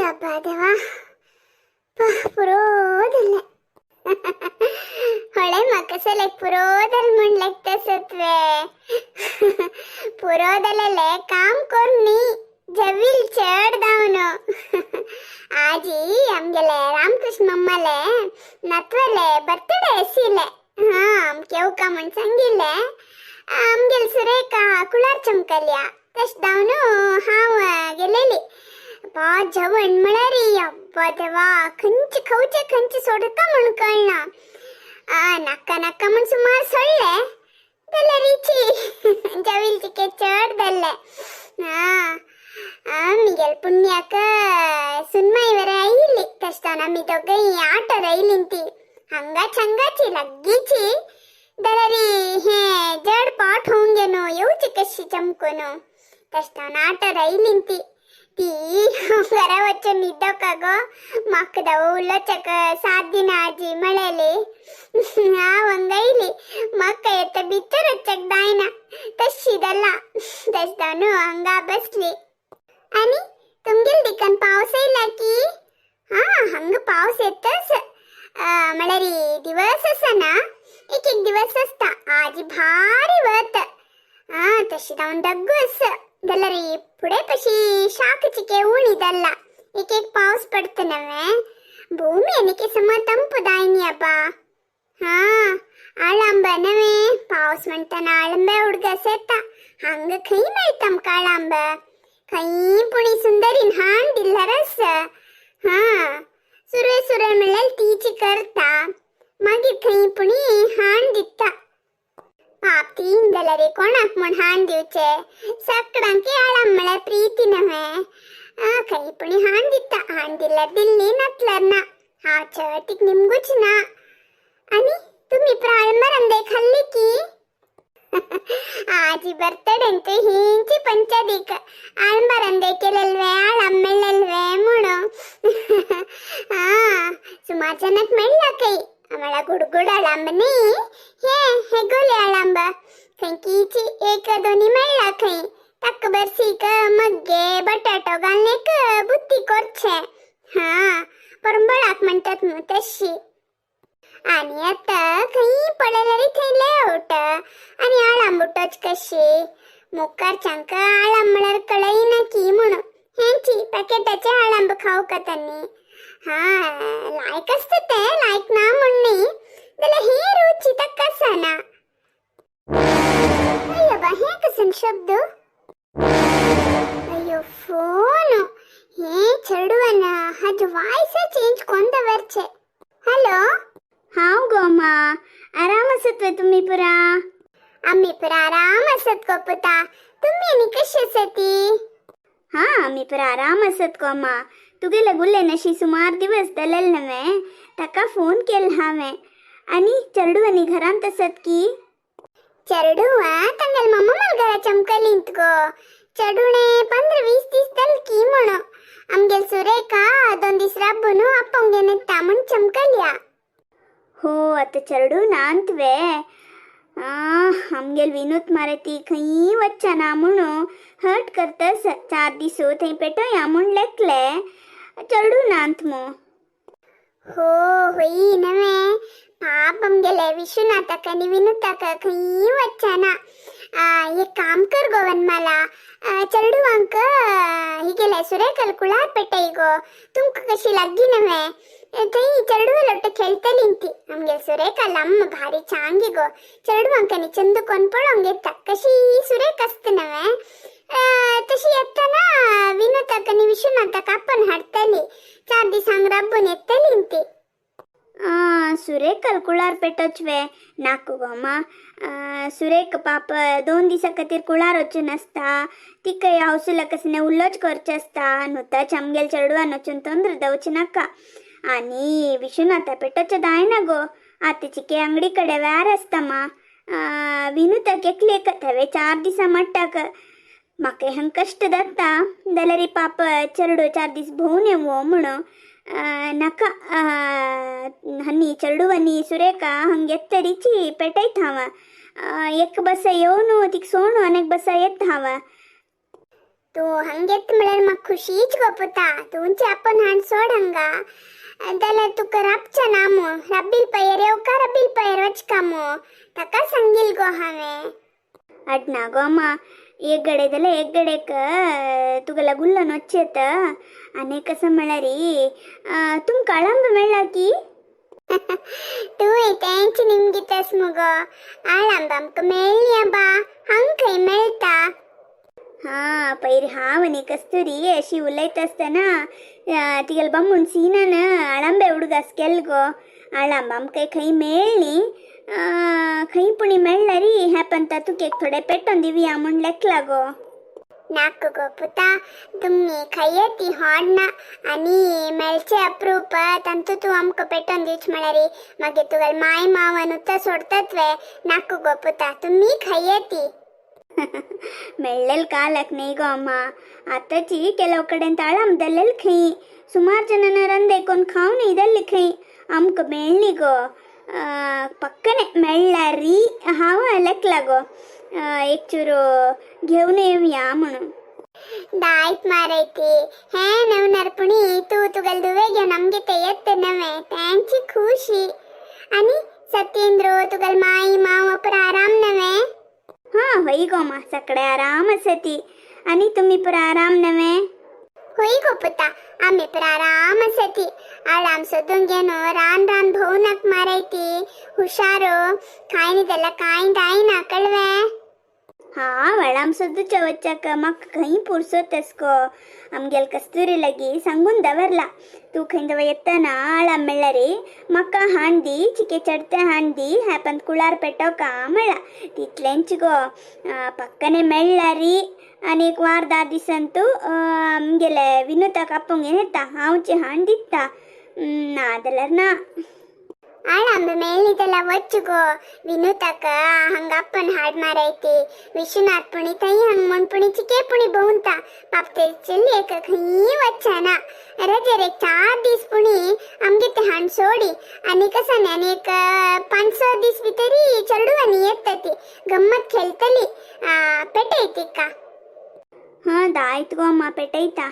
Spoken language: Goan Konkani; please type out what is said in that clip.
अब्बा देवा, पुरो जालें. होळे म्हाका सलेक पुरो जालें म्हूण लेगता सत्वे. पुरो जालेलें काम कोन्न न्ही, जवील चड जावन. आजी आमगेले रामकृष्ण मम्माले नातवाले बर्थडे आशिल्ले. हां, आमकां येवका म्हूण सांगिल्लें. आमगेले सुरेखा कुळार चमकल्या, तशें जावन हांव गेलेली. अब्बा, जेवण म्हळ्यार अब्बा देवा, खंयचे खावचें खंयचे सोडता म्हूण कळना. नाका नाका म्हूण सुमार सोडलें, जाल्यार रिची जवील चिके चड जाल्लें. हां, आमगेले पुण्याक सुनमाई वरे आयिल्ली. तशें जावन आमी दोगांय आटोर आयलीं. ती हांगाच हांगाची लागींची, जाल्यार हें जड पाट होवंक न्हू, येवची कशी चमकून. तशें जावन आटोर आयलीं ती. ती घरा वचून न्हिदोका गो, म्हाका दाव उलोवच्याक सात दिना आजी म्हळेली. हांव हांगा आयली, म्हाका येता भितर वचपाक जायना तशी जालां. तशें जावन हांगा बसली. आनी तुमगेले दिकान पावस येयला की? हां, हांगा पावस येतच. म्हळ्यार दिवस आसना, एक एक दिवस आसता. आजी भारी वत. हां, तशी जावन दग्गू आसा, जाल्यार फुडें कशी शाक चिके उणी जाल्ला. एक एक पावस पडता नव्हे, भूमी आनी सम ತಂಪು ದಾयनी ಅಬ್ಬಾ. ಹಾ, आळंब नव्हे, पावस म्हणटाना आळंबे उडगास येता. हांगा खंय मेळटा आमकां आळंब? खंय पुणी सुंदरीन हाण दिल्ल्यार आसा. हा, सुरय सुरय म्हणल्यार तीची करता, मागीर खंय पुणी हाण दिता. पाप तीन जाल्यार कोणाक म्हूण हाण दिवचे? सगळ्यांक आळंब म्हळ्यार प्रिती नव्हे. खंय पुणी हाण दिता. हाण दिल्यार दिल्ली, नातल्यार ना. हांव चड तीक निमगूच ना. आनी तुम्ही प्राळंबरांदे खाल्ली की? आजी बर्थडे हिंची पंचादीक आळंबरांदे केलेल्वे, आळंब मेळ्ळेल्वे म्हणून. हा, सुमार जणांक मेळ्ळा काही. आम्हाला गुडगुड आळंब न्ही, हे हेगोले आळंब खंयकीची एक दोनी मेळ्ळा खंय. ताका बरसीक मग्गे बटाटो घालून एक बुत्ती करचे. हा, परंबळाक म्हणतात न्हू तशी. आणि आता खंय पळयल्यार थंय लेआउट आनी आळांबुटोच कशी. मुखारच्यांक आळंब म्हळ्यार कळयना की म्हणून हेंची पॅकेटाचे आळंब खावका त्यांनी. हा, लायक आसता ते, लायक ना म्हूण न्ही, जाल्यार ही रुची ताका आसना. अय्यो बा, हें कसलो शब्द? अय्यो, फोन. हे चेडवान हाजो वायस चेंज कोण दवरचे. हॅलो. हांव गो मा, आराम आसत वे तुमी पुरा? आम्ही पुरा आराम आसत गो पुता. तुम्ही आनी कशी आसती? हा, आमी पुरा आराम आसत गो मा. तुगेले गुल्ले नशी सुमार दिवस जालेले नव्हे, ताका फोन केल हांवें. आनी चेडवांनी घरांत आसत की? चेडुवा तांगेल मम्मा मलगरा चमकलींत गो. चेडुणे 15-20 दीस जाल की म्हणून. आमगेल सुरेखा 2 दीस राबून आपोवंक येता म्हूण चमकल्या. हो, आतां चेडूं नात वे. आमगेल विनोद मारे ती खंय वचना म्हणून हट करता. 4 दीस थंय पेटोया म्हूण लेखले, चेडूं नात मू. हो, होई नव्हे. पाप आमगेले विश्वनाथाक आनी विनोदाक खंय वचना. एक काम कर गो वनमाला, चेडवांक हिगेले सुरेखल कुळार पेटय गो. तुमकां कशी लागी नव्हे, थंय चेडवा लोट खेळटली ती. आमगेल सुरेखा लम्म भारी चांगी गो. चेडवांक आनी चंद कोन पळोवंक येता. कशी सुरेख आसता नव्हे, तशी येतना विनोदाक आनी विश्वनाथाक आपण हाडटली. 4 दिसांक राबून येतली ती. सुरेखल कुळार पेटोच वे? नाका गो मा. सुरेख पाप 2 दिसां खातीर कुळार वचून आसता. तिका हावसुला कसने उल्लोच करचें आसता. न्हू आमगेल चेडवान वचून तोंद्र दवचें नाका. आनी विश्वनाथा पेटोचें जायना गो. आतां चिके अंगडी कडेन व्यार आसता मा. विनोदाक एकलेक थंय 4 दिसां मट्टाक म्हाका हांगा कश्ट जाता, जाल्यार पाप चेडो 4 दीस भोंवून येवो म्हणून नाका. हन्नी चेडुवनी सुरेखा हंग येतरीची पेटयत हांव. एक बस येवन तिका सोडून आनी एक बस येता हांव. तूं हंगेत म्हळ्यार म्हाका खुशीच गो पुता. तुमचे आपूण हाड सोड हंगा जाल्यार तुका राबच्या ना मू. रब्बील पयर येवका, रब्बील पयर वचका मू, ताका सांगील गो हांवें. अड ना गो अम्मा, एक गडे जाल्यार एक गडेक तुगेल्या गुल्लन वचेत. आनी कसं म्हळ्यार तुमकां अळंब मेळ्ळा की? तूंय तेंच निमगितस मुगो. आळंब आमकां मेळ्ळी बा, हांग खंय मेळटा? हां, पयर हांव आनी कस्तुरी अशी उलयत आसतना तिगेले बामूण सीनान अळंबे उडगास केल गो. अळंब आमकां खंय मेळ्ळी, खंय पुणी मेळ्ळारी ह्या पंता तुका एक थोडे पेटोवन दिवया म्हूण लेखला गो. नाक गो पुता, तुमी खंय ती हाडना आनी मेळचे अप्रूप. तांतू तूं आमकां पेटोवन दिवच म्हळ्यार मागीर तुगेले माय मावन उतर सोडतात वे? नाक गो पुता, तुमी खंय ती. मेळ्ळेल कालक न्ही गो अम्मा. आतांची ಕೆಲವು ಕಡೆ ತಾಳಂಬದಲ್ಲೆಲ್ಲ ಖೈ ಸುಮಾರು ಜನನ ರಂದೇಕೊಂಡು खावन ಇದಲ್ಲಿ ಖೈ आमकां मेळ्ळी गो. पक्कने मेळ्ळारी हांव लेखला गो, एक चूर घेवन येवया म्हणून. दायत मारयती हे नव नरपुणी. तूं तुगेले दुवे घेवन आमगे येत नवे, तेंची खुशी. आनी सत्येंद्र, तुगेले माई माव अपुरा आराम नवे? हां, हय गो मा, सगळे आराम आसती. आनी तुमी पुरा आराम नवे? होय गो पुता, आमी पुरा आराम आसती. आराम सोदून घेवन रान रान भोवनाक मारयती. हुशारो, कांय न्ही जाल्यार कांय जायना, कळवें? हा, वळाम सोदूच्या वच्चाक म्हाका खंय पुरसोत गो. आमगेल कस्तुरी लागी सांगून दवरला, तूं खंय दव येतना आळाम मेळ्ळारी म्हाका हांडी चिके चडते हांडी ह्या कुळार पेटोवका म्हळ्ळा. तितलेंच गो. पक्कने मेळ्ळारी आनी एक वार धा दिसांतू आमगेले विनोताक आपोवंक येता, हांवची हांड दिता, ना जाल्यार ना. आळांब मेळ्ळी जाल्यार वच गो. विनोताक हांगा आपूण हाड मारायती. विश्वनाथ पुणी थंय हांग म्हूण पुणी चिके पुणी भोंवता. पाप ते चलयेक खंय वचना. रजेर एक 4 दीस पुणी आमगे ते हांड सोडी. आनी कसं न्ही, आनी एक 5-6 दीस भितरी चेडवांनी येता ती, गम्मत खेळटली. पेटय तिका. हां, दायत गो अम्मा, पेटयता.